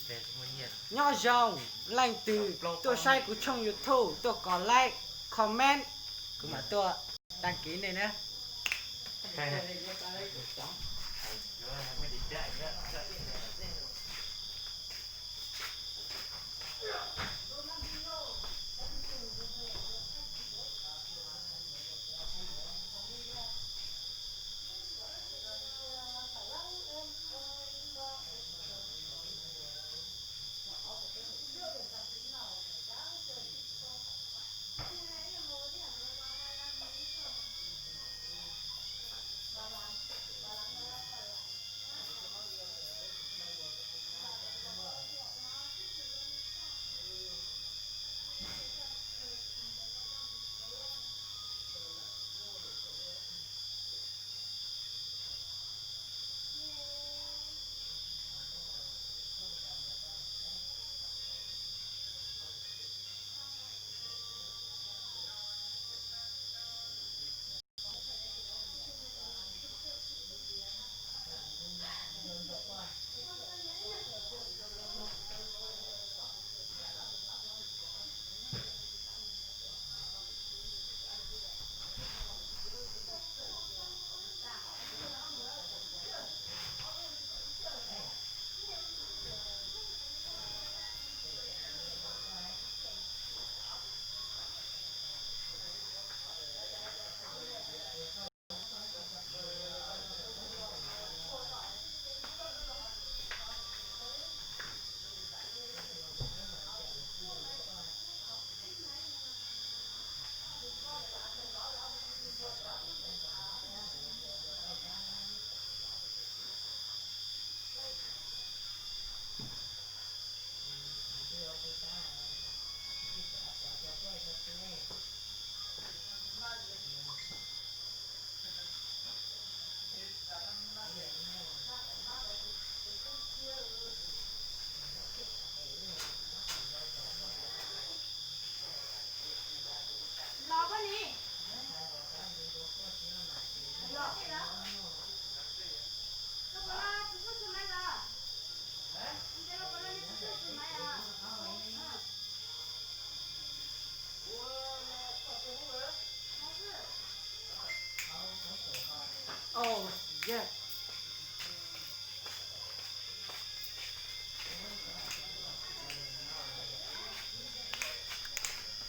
Nyob zoo, leej twg tuaj saib kuv tshooj YouTube tuaj kom like, comment, kuv mam tuaj đăng ký nej na.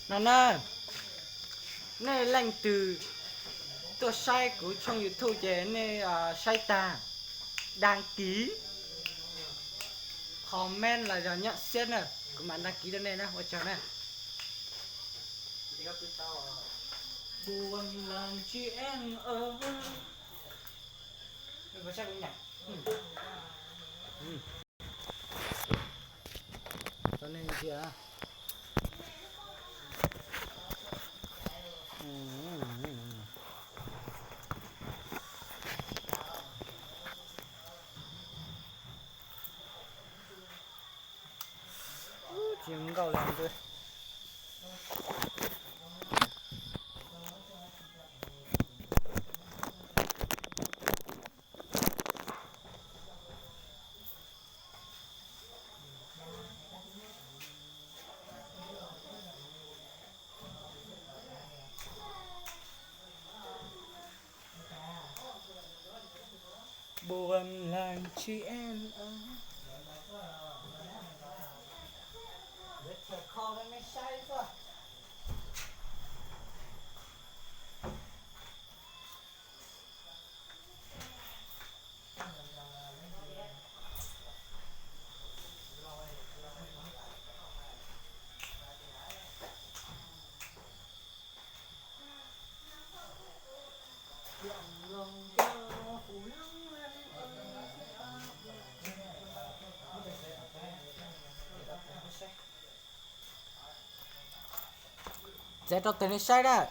No na, nej leej twg tuaj saib kuv tshooj YouTube ces nej saib tag, đăng ký, comment los yog nyab xiab na, kuv mam đăng ký rau nej na, ua tsaug na. Tsis nkauj li ntawd. Buam leej tsis en. Txav rau tes nej saib na.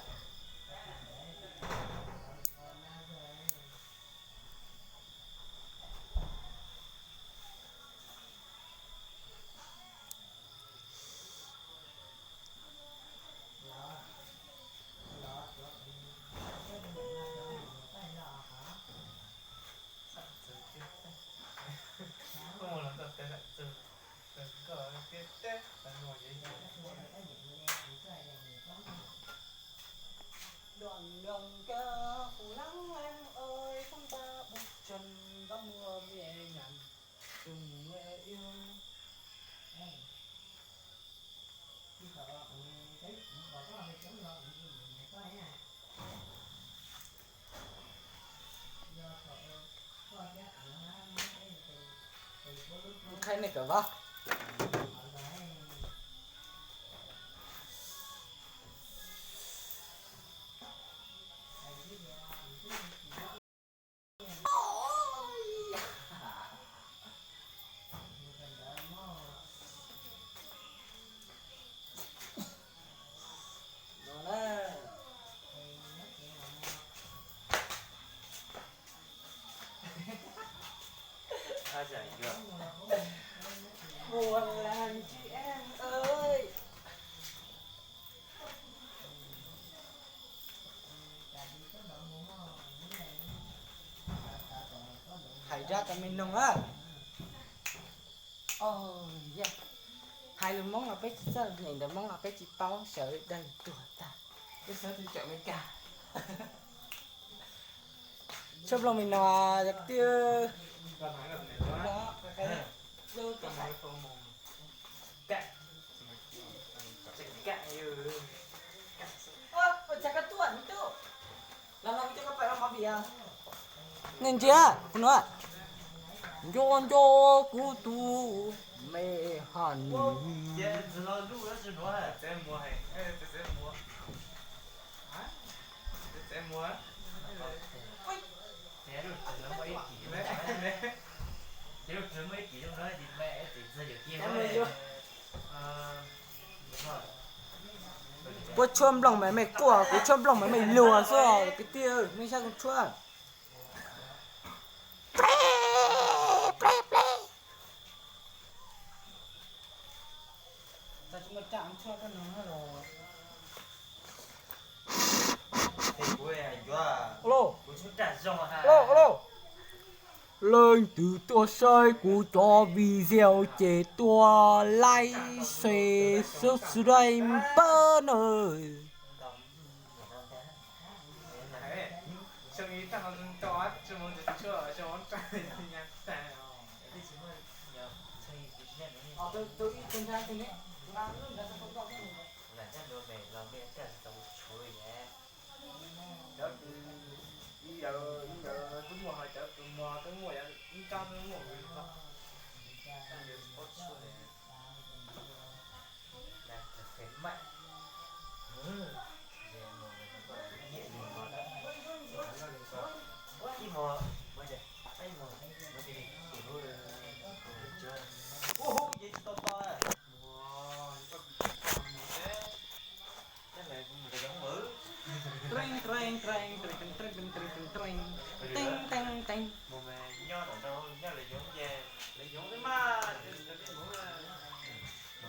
Đoạn đường ca phủ lắng em ơi, tháng ba buốt trần, gió mùa nhẹ nhàng, cùng người yêu. Khai này cả bác. Buồn làm chi em ơi. Hais zaj rau mej mloog a. Hais lus Hmoob los peb tsis txawj, nyeem ntawv Hmoob los peb tsis paub, sawv daws tuag tag. Peb sawv daws cawm Amelikas. Tshuaj nplooj me no, yog tiag. Nej ntsia kuv no, nco nco kuv tus me ha nws. Puab tshuaj nplooj mas mej quaj, kuv tshuaj nplooj mas mej luag xwb kwv tij, mej saib kuv tshuaj. Leej twg tuaj saib kuv cov video ces tuaj like, share, subscribe pab nawb.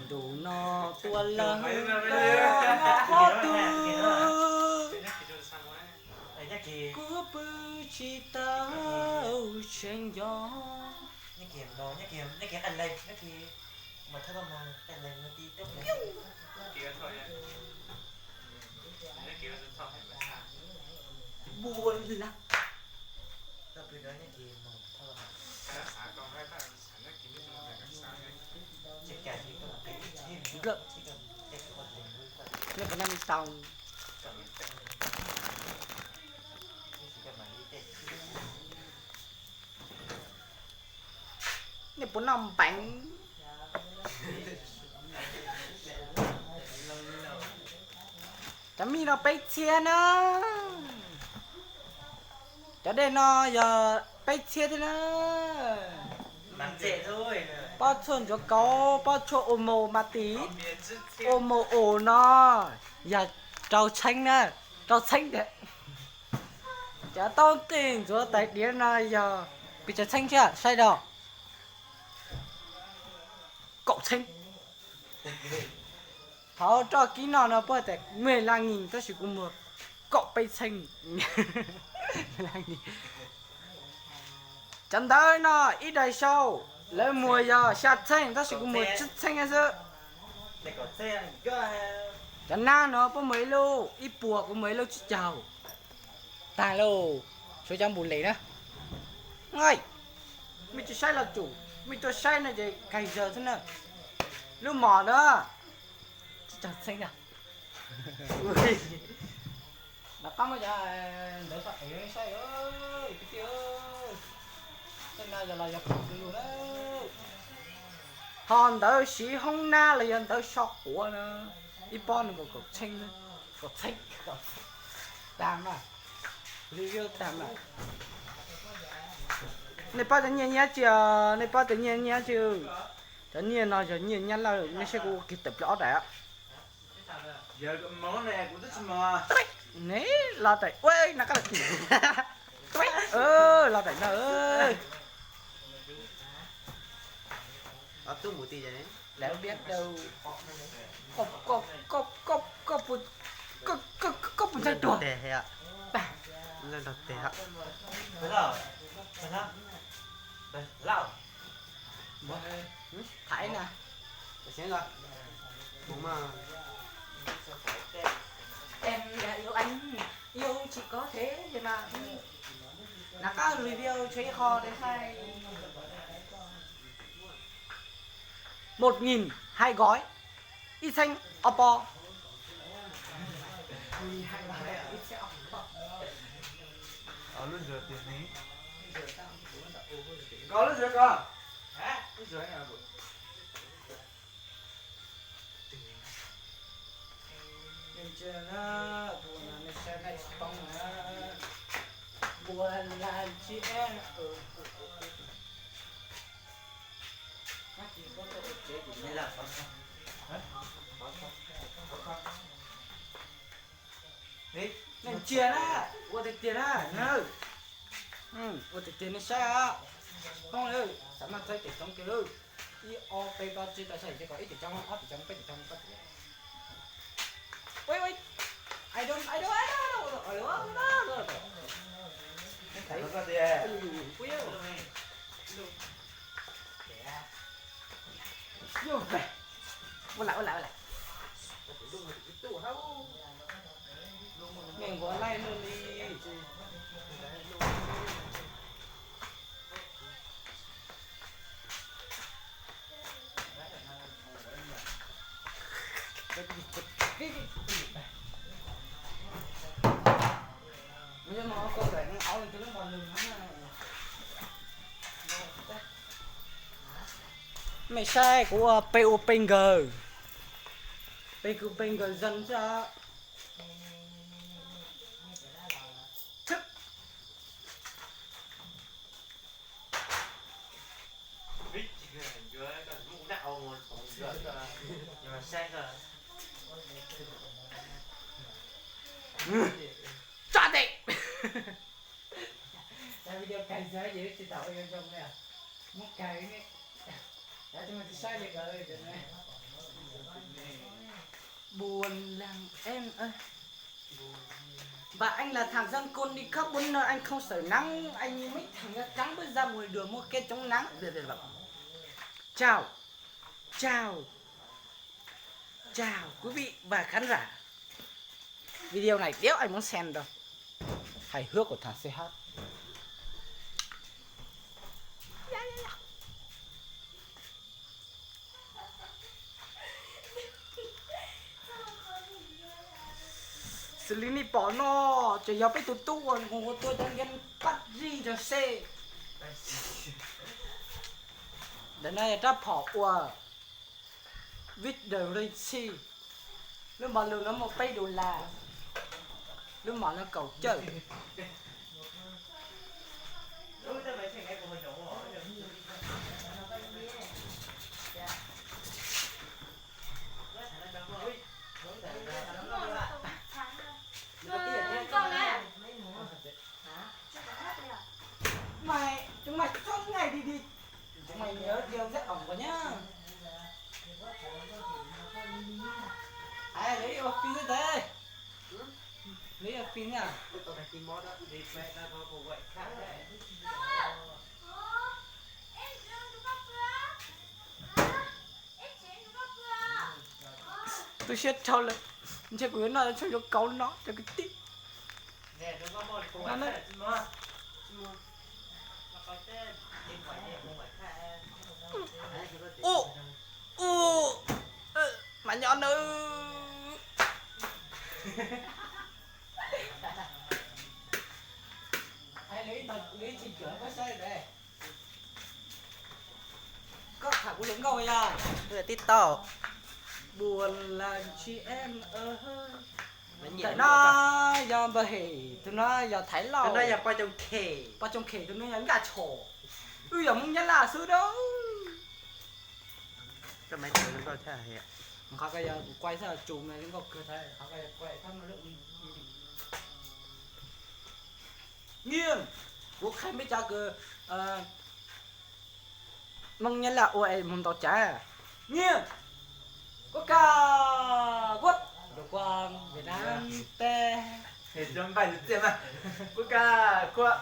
Ntu no tuaj lawm, qhov twg kuv pw tsis tau tseem nco. Npua laj. Nej puas noj tau? Nej puas noj npeev? Cov mij no peb txhiab na. Cov dej no yog peb txhiab thiab na. Pob tsuaj ntsuav kauv, pob tsuaj ua mos mas tim, ua mos ua no yog rau txheeb na, rau txheeb tiag. Cov taub tej ntxuav tais diav no yog pes tsawg txheeb thiab saib rau. Kaum txheeb. Thaum roj kib noj no puab tas mười lăm nghìn tab sis kuv muag kaum peb txheeb. Cov ntawv no ib daim sau Lawv muag yog xya txheej tab sis kuv muag tsib txheej xwb. Cov nab no puab muag ib lub ib puas, kuv muag ib lub tsib caug. Tag lauj, tshuav cov npum lem na. Mej tsis saib los tsum, mej tuaj saib no ces kag zaws xwb na. Lub mom na, tsib caug txheej na. Nov qab muab cov ntawv tso ev saib, kwv tij. Tej no yog los yog khoom xws lug na. Ho ntawv siv hoob nab los yog ntawv so quav na, ib pob nees nkaum kaum txheej, kaum txheej, tag mas, review tag mas. Nej paub cov nyiaj nyab tsi? Nej paub cov nyiaj nyab tsi? Cov nyiaj no yog nyiaj nyab lawm, nej saib kuv ua kiag tawm plaws ob daim. Ne, los daim, ua na qab los, los daim no. Lawv biab rau, koj puas ntshai tuag? Tham na. Em là yêu anh, yêu chỉ có thế vậy mà. Nov qab review tshuav ib qho de thaij. Một nghìn hai gói, ib txheeb ob pob. Nej ntsia na, ua tiag tiag na, ua tiag tiag nej saib os. Poob lawm, xav mas txhawb ib teg tsoov kiag lawm. Ib ob peb plaub tsib taw saib ces kom ib teg tsoov, ob teg tsoov, peb teg tsoov, plaub teg. Ui, ui. Ai, ai, ai, ai, ai, ai, ai, ai, ai, ai. Ua lawm, ua lawm, ua lawm. Nqus laij lug li. Mej saib kuv ua pe ua pe nkawg, pe kuv pe nkawg zag xwb. Tso tes. Cov video kawg xwb ces tsis tau ua zoo li. Muab kawg ne. Cov tsis muaj tsis saib li kawg. Buồn lòng em ơi. Và anh là thằng dân quân đi khắp bốn nơi, anh không sợ nắng, anh như mấy thằng da trắng bước ra ngoài đường mua kem chống nắng. Chào, chào, chào quý vị và khán giả. Video này đéo ai muốn xem đâu. Hài hước của thằng C H. Xws li nej pom no, ces yog peb tus tub uas mus tua cov game pub g rau se. Ntawm no yog rab phom uas Victory Sea. Lub mos lwg no muaj peb dollar, lub mos no kaum cawj. Mày, chúng mày suốt ngày đi đi. Chúng mày nhớ điều rất ổn của nhá. Ai, lấy vào pin thế. Lấy vào pin nha. Tu siab dhau lawm, ntshe kuv yuav noj tshooj yuav kaub no cov kwv tij. U, u, mas nyob nawb. Koj tham kuv hluas nkauj yog tib tau. Buas las tsis em. Ntawm no yog npawg Hem, tus no yog Thaiv Lauj, poj Coo Khem, tus no yog Nkaj Tshom. Wb yog Hmoob Nyab Laj xwb da. Qhov ko yog kuv quaj xwb, tsus mas zoo nkauj kawg thiab, qhov ko yog quaj thab. Nyiaj, kuv qhia peb cov kws Hmoob Nyab Laj ua es mus ntaus cav. Nyiaj, kuab kaj, kuab, kuab Việt Nam teb. Kuab kaj, kuab,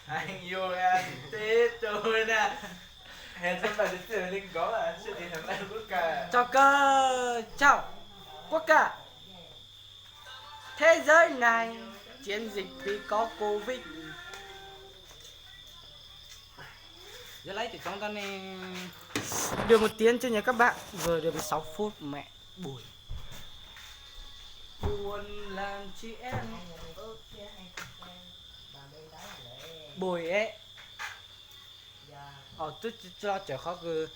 anh yêu em thế tôi na. Tso kawg, tso, kuab kaj. Thế giới này chiến dịch vì có Covid. Giờ lấy từ trong ta nè. Được một tiếng cho nhà các bạn. Vừa được mười sáu phút mẹ buồn. Buồn làm chi em. Buồn ấy. Tus tso tseem qhov kws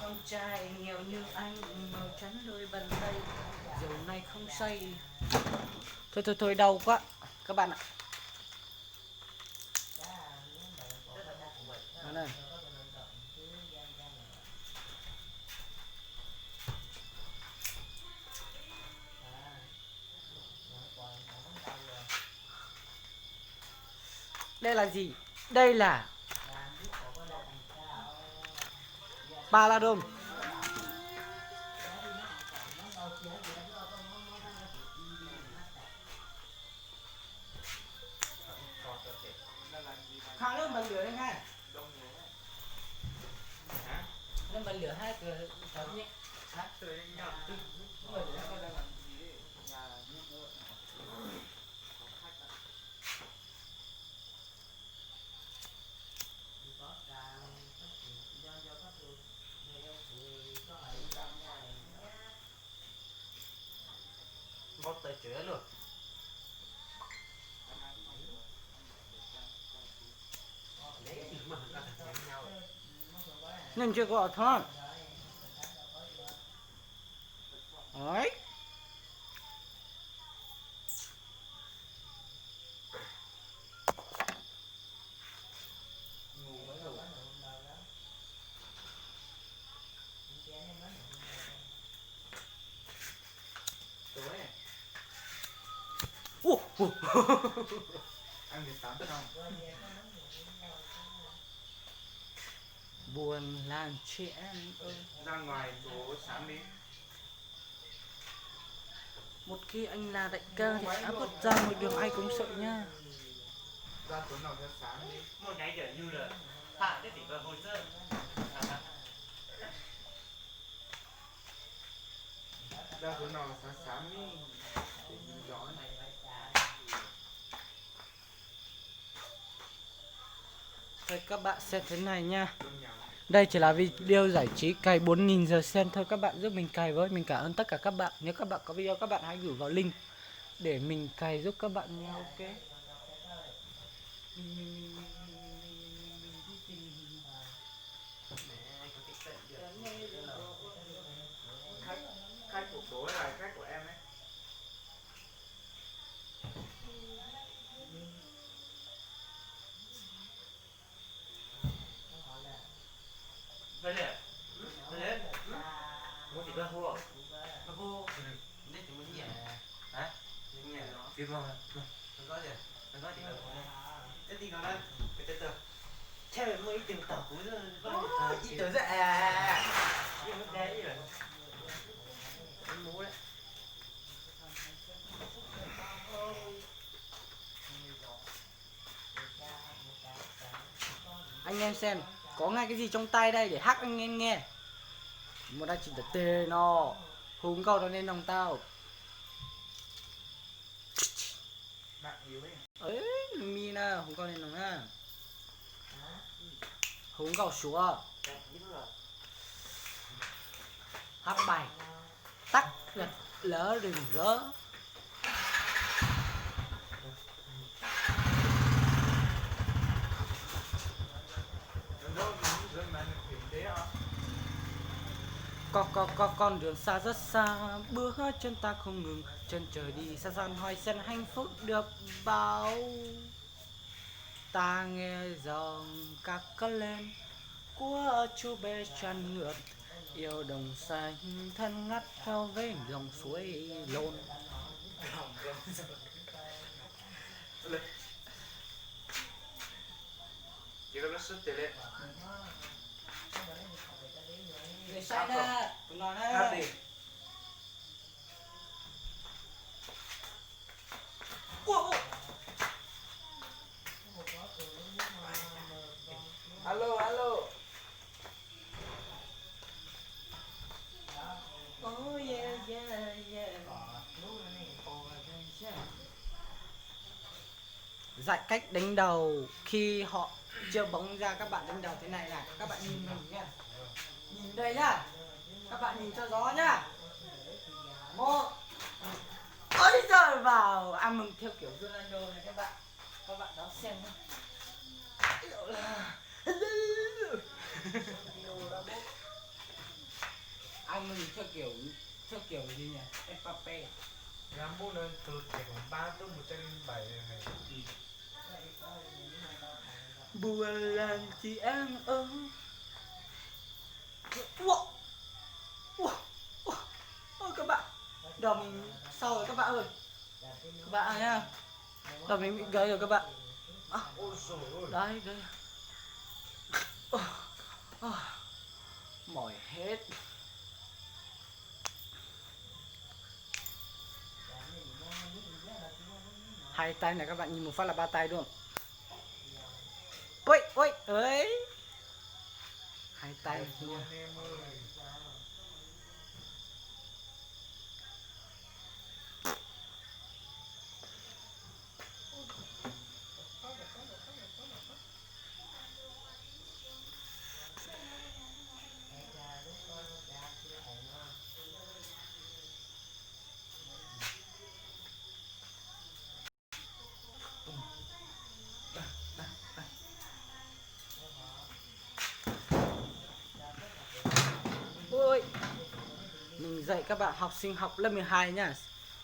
Không trai nghèo như anh, màu trắng đôi bàn tay, dầu này không say. Thôi thôi thôi, đau quá các bạn ạ. Đó này. Đây là gì? Đây là Paladon. Khang lớp bật lửa lên ngay. Hả? Lên bật lửa hai cửa. Hả? Bật lửa hai cửa. Npau taws tsawv luaj. Nyob ntsia kuv os thob. Ua, ua. Buồn làm chi em ơi. Ra ngoài chỗ sáng đi. Một khi anh là đại ca thì áo bất ra ngoài đường ai cũng sợ nha. Ra chỗ nào cho sáng đi. Một nháy giờ như là thả cái tỉnh vào hồ sơ. Ra chỗ nào sáng sáng đi. Để nhìn rõ. Thôi các bạn xem thế này nha. Đây chỉ là video giải trí cày bốn nghìn giờ xem thôi, các bạn giúp mình cày với, mình cảm ơn tất cả các bạn. Nếu các bạn có video các bạn hãy gửi vào link để mình cày giúp các bạn nha, ok. Khách, khách của bố hay là khách của em ấy? Ib tug tau kuv, ib tug tau, ib tug tau. Anh em xem, có nghe cái gì trong tay đây để hát anh em nghe. Muaj dab tsi ntawm teg no, hu nkauj rau nej mloog tau. Mi na, hu nkauj nej mloog na. Hu nkauj Suav. Hab bai, tắt gạch lỡ đừng rớ. Có, có, có con đường xa rất xa, bước chân ta không ngừng, chân trời đi xa xa, hỏi xem hạnh phúc được bao. Ta nghe giọng các cất lên, của chú bé tràn ngược, yêu đồng xanh thân ngát theo với dòng suối lộn. Để sai nè, tụi nó nè. Alo, alo. Oh, yeah, yeah, yeah. Dạy cách đánh đầu khi họ chưa bóng ra, các bạn đánh đầu thế này là các bạn nhìn mình nha. Nhìn đây nhá. Các bạn nhìn cho rõ nhá. Một. Ôi giời, vào ăn mừng theo kiểu Ronaldo này các bạn. Các bạn đón xem nhá. Ăn mừng theo kiểu, theo kiểu gì nhỉ? Mbappe. Gắn bút lên từ thẻ quảng ba top một trăm linh bảy này. Buồn làm chi em ơi. Ua, ua, ua. Ôi các bạn, đỏ mình sau rồi các bạn ơi. Các bạn ơi nha. Đỏ mình bị gãy rồi các bạn. À, đấy, gãy. Ôi, ôi, mỏi hết. Hai tay này các bạn nhìn một phát là ba tay luôn. Ui, ui, ơi. Hai tay. Ui, mình dạy các bạn học sinh học lớp mười hai nha.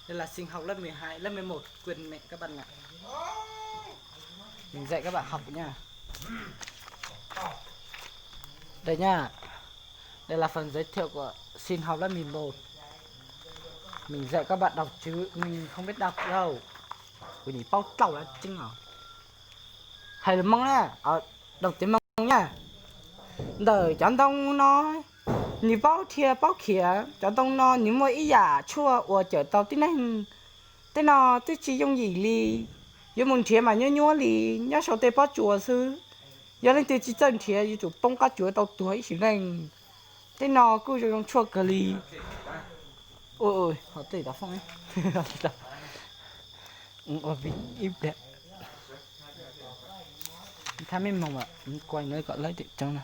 Đây là sinh học lớp mười hai, lớp mười một, quyền mẹ các bạn ạ. Mình dạy các bạn học nha. Đây nha. Đây là phần giới thiệu của sinh học lớp mười một. Mình dạy các bạn đọc chứ mình không biết đọc đâu. Kuv nim paub tlaus lawm tseeb os. Hais lus Hmoob na, đọc tiếng Mông nha. Ntawm cov ntoo no, nws paub dhia paub khiav, cov ntoo no nws muaj ib yam tshuaj uas cawm tau tib neeg. Tej no twb tsis yooj yim li, yuav mus nrhiav mas nyuaj nyuaj li, nyob saum tej pob tsuas xwb. Yog leej twg tsis txawj nrhiav yuav tsum poob qab tsuas tau tuag ib sim neej. Tej no kuj zoo zoo tshuaj kawg li. Ui, ui, ho tej tau fooj ib pliag. Thab me moog kuaj no kom lawv tseem tseeb na.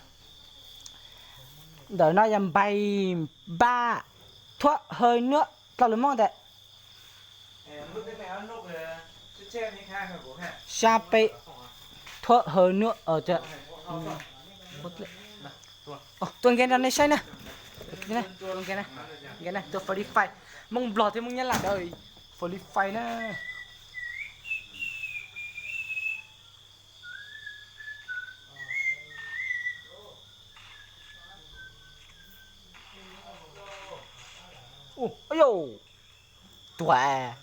Ntawm no yog npais npaj thuab haw nuab dlhau lus Hmoob ntawd. Sab peb thuab haw nuab. Tua nkees rau nej saib na. Nkees na, tua Free Fire. Hmoob Nplog thiab Hmoob Nyab Laj ntawd Free Fire na. Ua, ua yau, tuag.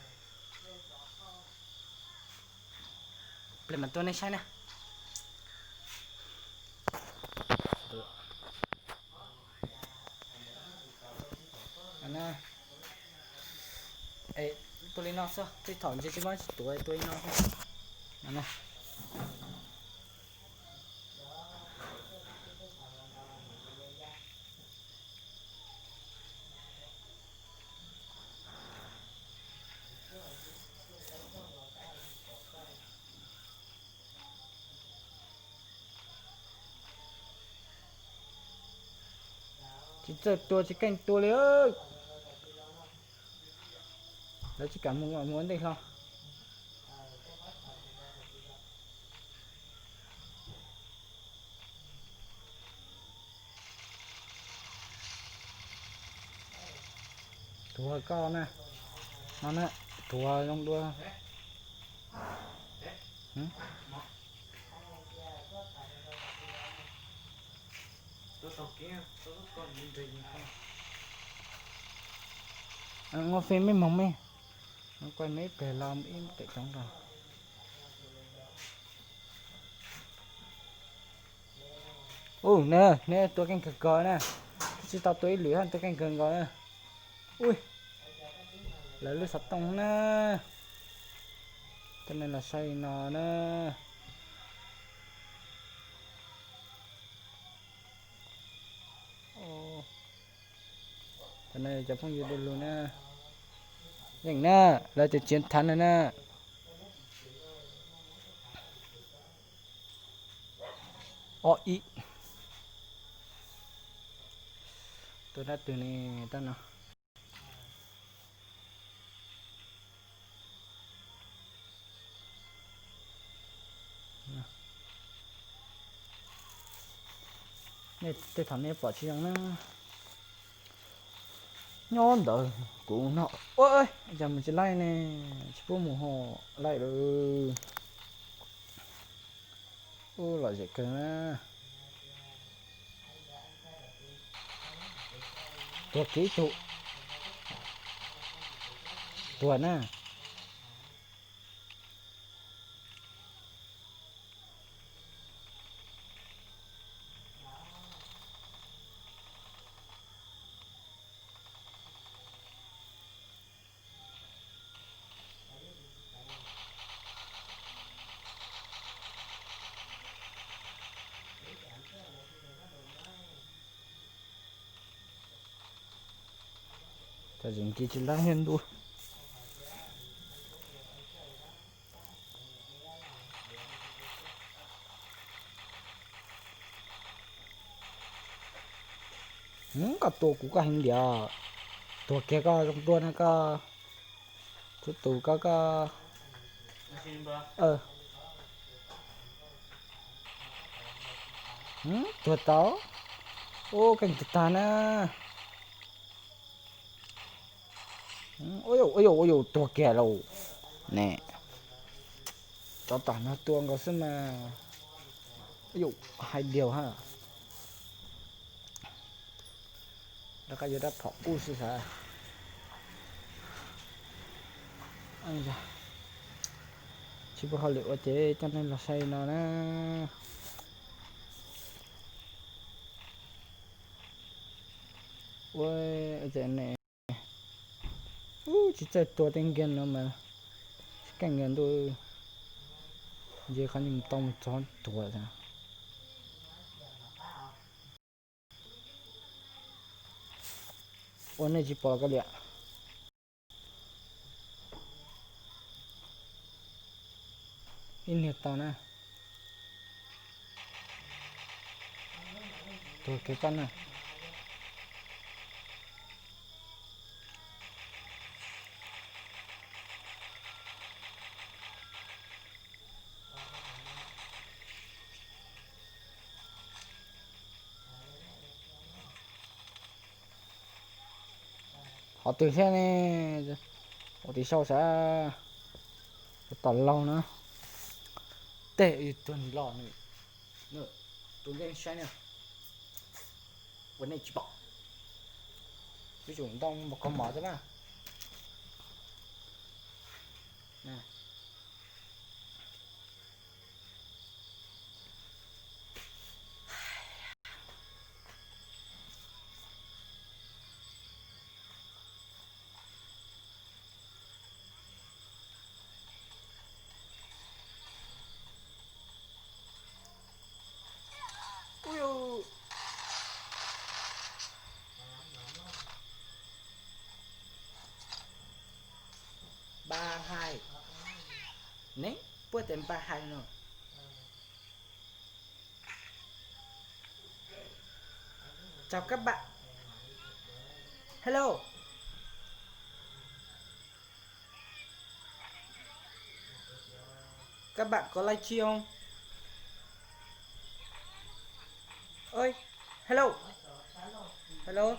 Pliag mas tua nej saib na. Tua li no xwb, tej thaum ntshe tsis muaj tsis tuav, tua li no xwb. Tsis txawj tua tsis keej tua li. Lawv tsis kam mus mus ua ntej hlo. Tuag koj na. No na, tuag zoo dua. Ua fij mej moog mej, quaj mej peg los ib pem coob rau. Ub, neb tua keej kawg nkaus na. Twb tsis tau tua ib lwm hab tua keej kawg nkaus na. Ui, lawv lub xov tooj na. Coj nej los saib no na. Cov no cov phooj ywg du lug na. Yeej na, lawv tus chiến thắng no na. Ob ib. Tua dab twg ne, tab no. Tej thaum nej pom tsis zoo na. Nyob ntawd kuv no, ua cas mus tsis laij ne, tsis pub mus ho laij lawm. Ub, lom zem kawg na. Tuag kiag ib tug. Tuag na. Cov tseem kis tsis laij ntua. Koj tua kuv koj heev diam. Tuag kiag koj zoo dua na koj. Tub tus koj koj. Tuag tau. Ub, keej tag tag na. Ua yau, ua yau, tuag kiag lauj. Ne, tsov tom no tua nkaus xwb mas. Ua yau, hais diaus ha. Rov qab yuav dab phom ub xwb xav. Tsis pub hauj lwm ua ces coj nej los saib no na. Ua, ne, tsis txawj tua tej nkiag no mas tsis keej nkiag ntuj. Nce qhov mus tau mus txog tuag. Ua nej tsis pom koj liam. Ib niag tau na. Tuag kiag koj na. Qhov twg thiab ne? Ua tim sau sav. Tom laug na. Tej tuag los nws. Tus nkeej saib na. Ua nej tsis pom. Ib tsum ntoo mas kho mov xwb na. Ba hais. Ne, puab tes ba hais no. Chào các bạn. Hello. Các bạn có livestream không? Ơi, hello. Hello.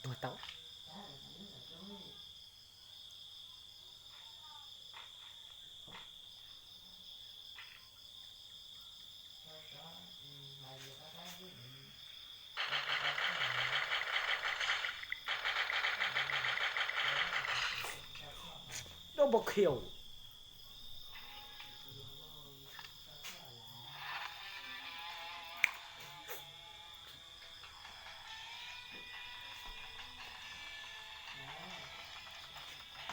Tuag tau. Double kill.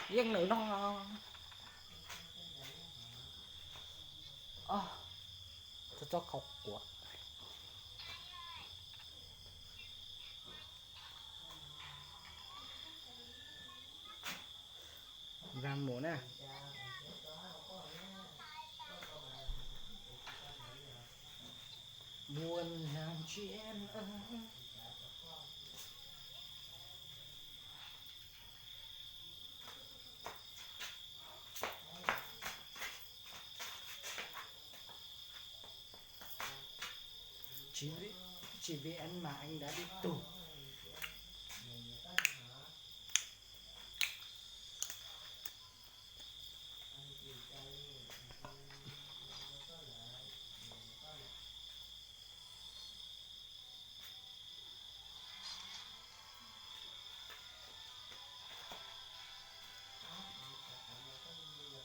Yeej nws no. Txob txob qhov quav. Vamos na. Buôn hàng chiến ơi. Chỉ vì, chỉ vì anh mà anh đã đi tù.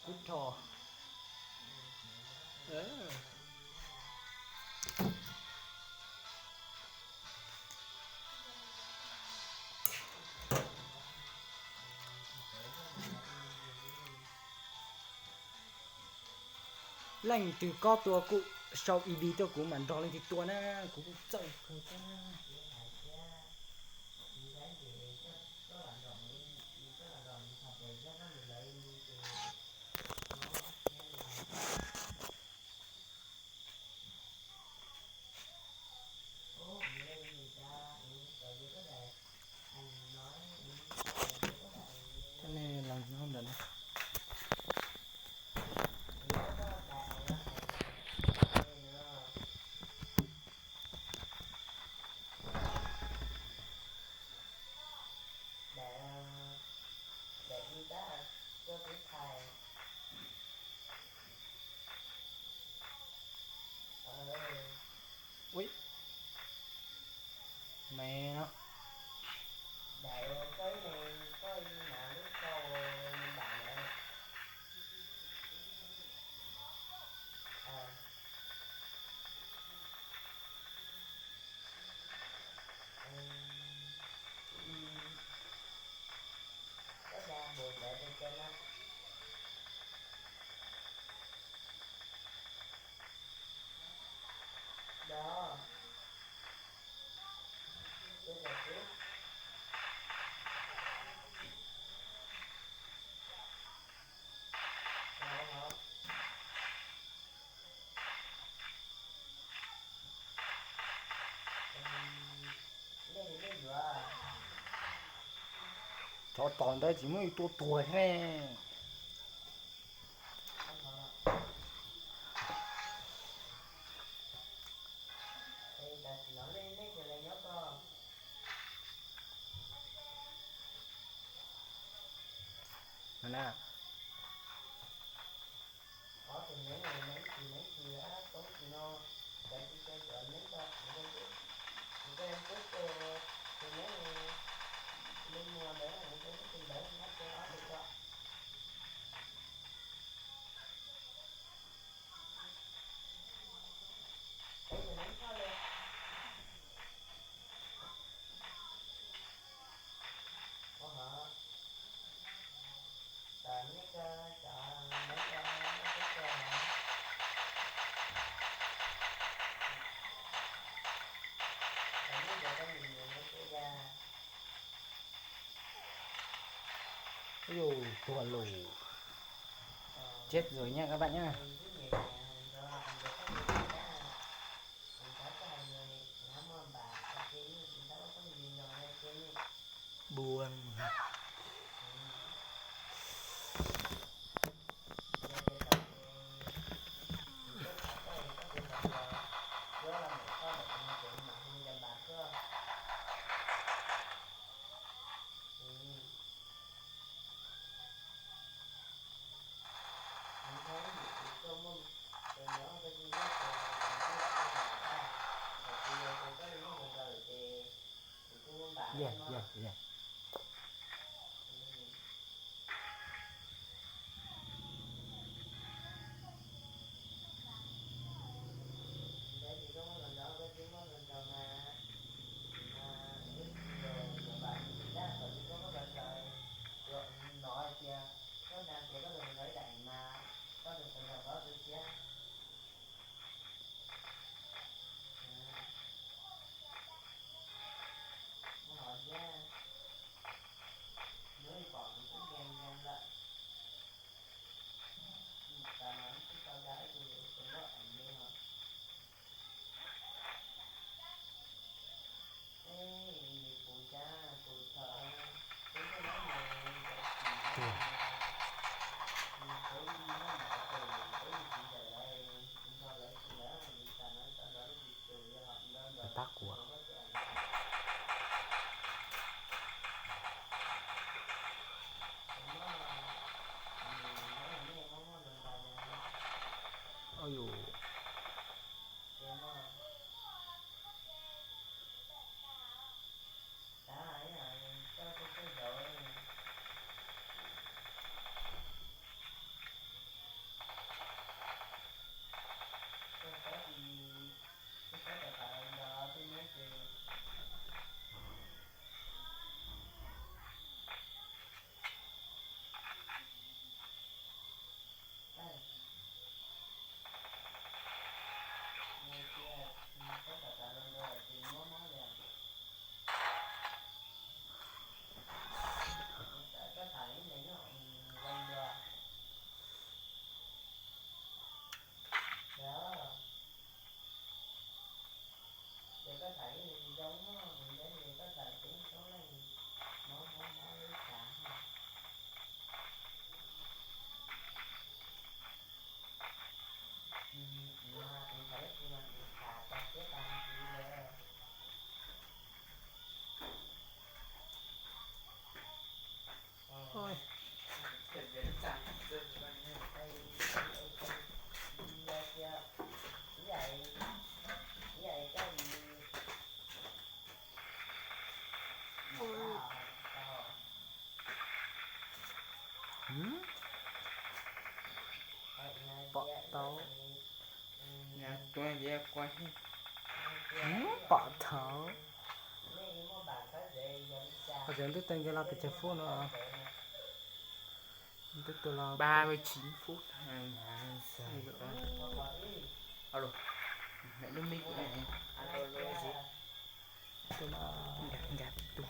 Kub rho. Leej twg koj tua kuj sau ib tuaj kuv mam nrog leej twg tua na, kuv kuj txawj kawg thiab. Thiab nej los nyob ntawm no. Ui, me no. Thov tom ntawd tsis muaj ib tug tuag thiab ne. Ui dồi, tuag lù. Chết rồi nha các bạn nhá. Buông. Yog, yog, yog. Tab kuv. Oj yus. Pom tau. Pom tau. Qhov tseem twb tau nce los pes tsawg phút no. Twb tua los ba mươi chín phút. Alo, mẹ nước Mỹ này. Alo, alo gì? Tua los nkag, nkag tua.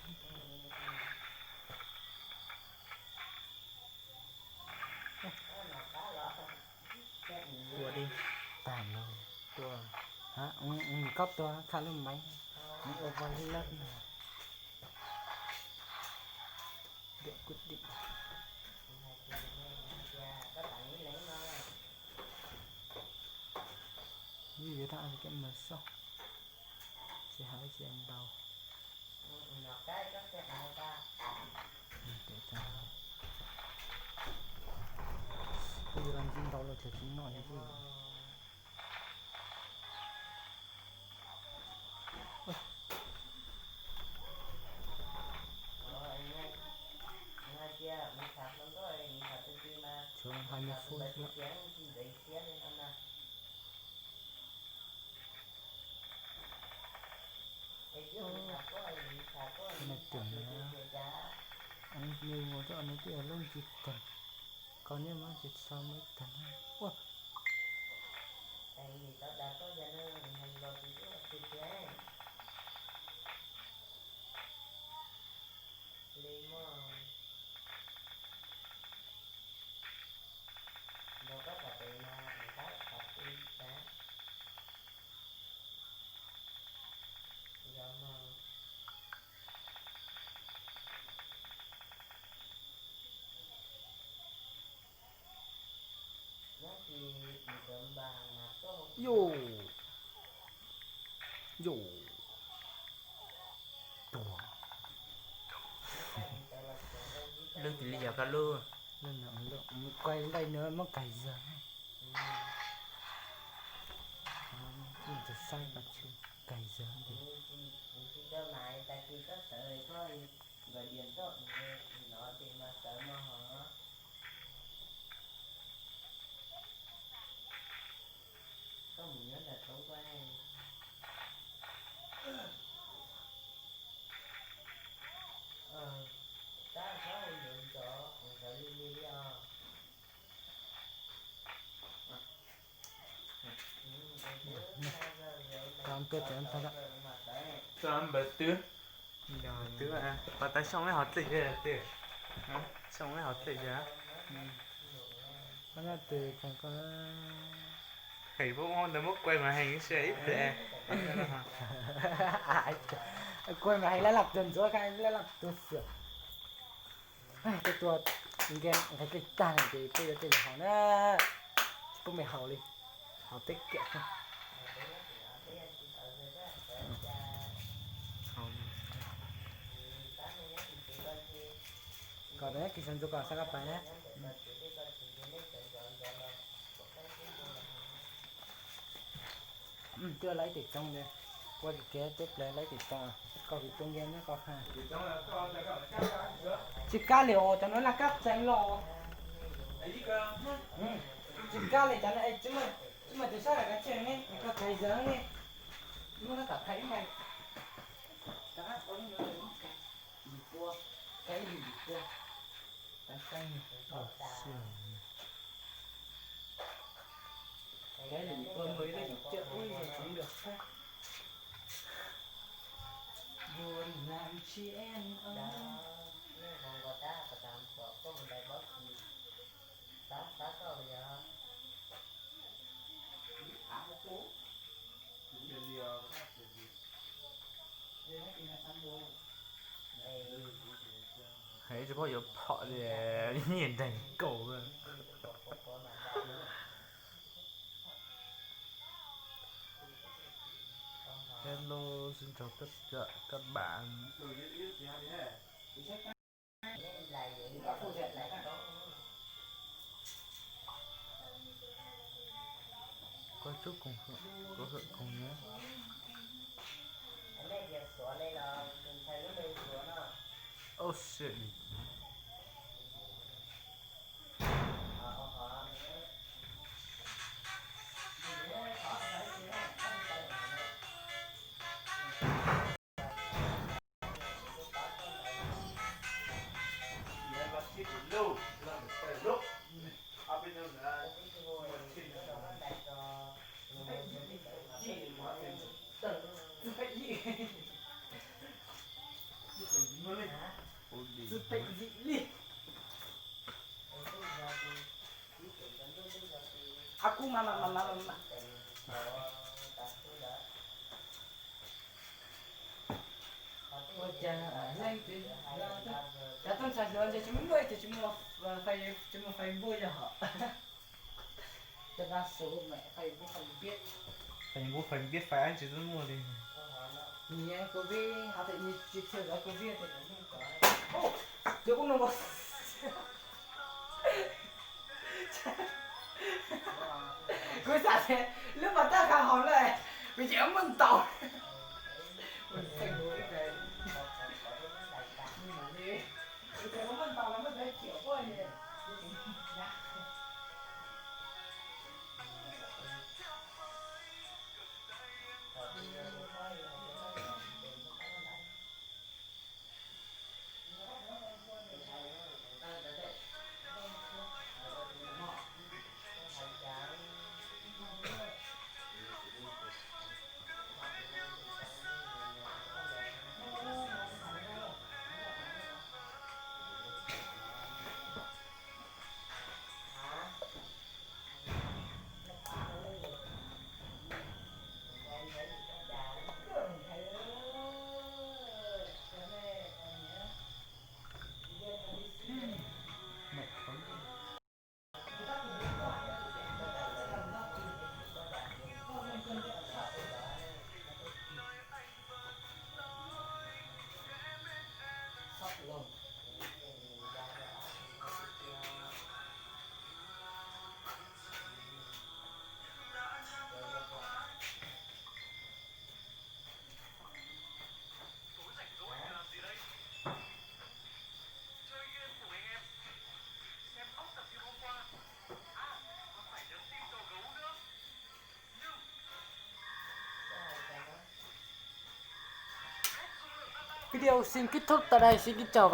Tua đi. Tag no. Tua. Hả? Ừ, ừ, koj tua khá lub máy. Nó ua voi lất nè. Để quyết định. Ví dụ ta ăn cái mà sau. Sẽ hỏi sẽ ăn đâu. Để cho. Ví dụ làm gì đâu là sẽ chỉ nói như thế. Chiều hai mươi phút nữa. Cái này tưởng là anh như ngồi chỗ này kia lúc chỉ cần. Koj niam muab tsis txhob muab tag na. Ua, es nim tau dag koj yog neeg hais los tsis txawj hais tiag. Li mog, nrog koj tham tes mas tab tom ti tas. Yog mog. Yus, yus, tuag. Lub twg li yog koj lub? Lub no, lub mus kais nqaij no muab kais zog. Tus saib kais zog. Koj mus nyob nram roob koj. Tab tab ntawd ntxov ntxov li li li os. Tau ntua tsev tag. Tau npawg twb. Yog twb, pas tas xyoo lej hov dlej tiag tiag. Xyoo lej hov dlej tiag. Koj nyob twg koj? Heev, ntawd muab kuaj mas heev ib pliag. Kuaj mas heev laj laj tuag ntxuav, laj laj tuag xwb. Tej tua nqe nqe dlej tag no ces peb yuav tej haus na, tsis pub me haus li, haus teb kiam xwb. Kom tau nyob kis sawv ntxov kom sab kab pais na. Twb laib tim tsoog, kua kev teb plaws laib tim tsoog, koj kuv tua nqe nyob koj ha. Tsis kab li os, cov no laj kab tseeb los. Tsis kab li cov no, tsis muaj tus sab laj kab tseeb ne, koj kais zog ne. Muab no kom kais ib nqaij. Kais ib lwm pua. Kais lwm pua mus ib lub yim coj ub yog tseev dua fab. Buam nam tsi en o. Hais tsis paub yuav phom li, nyiam nreeg kaus. Hello, xin chào tất cả các bạn. Có chút cùng hưởng, có hưởng cùng nhé. Oh shit. Ua cas leej twg, cov tuaj ntxhais hluas ntshe tsis muaj, tsis muaj, tsis muaj Facebook yog hom. Cov na su mẹ Facebook Facebook. Facebook Facebook Facebook tsis muaj li. Nyias covid hov tias nyias tsis tshwm lawv covid tias lawv yeej tov. Ua ub no kuv xav tias lub pas tab qha hauv lawm, kuv ces muaj ntaus. Video xin kết thúc tại đây, xin kính chào và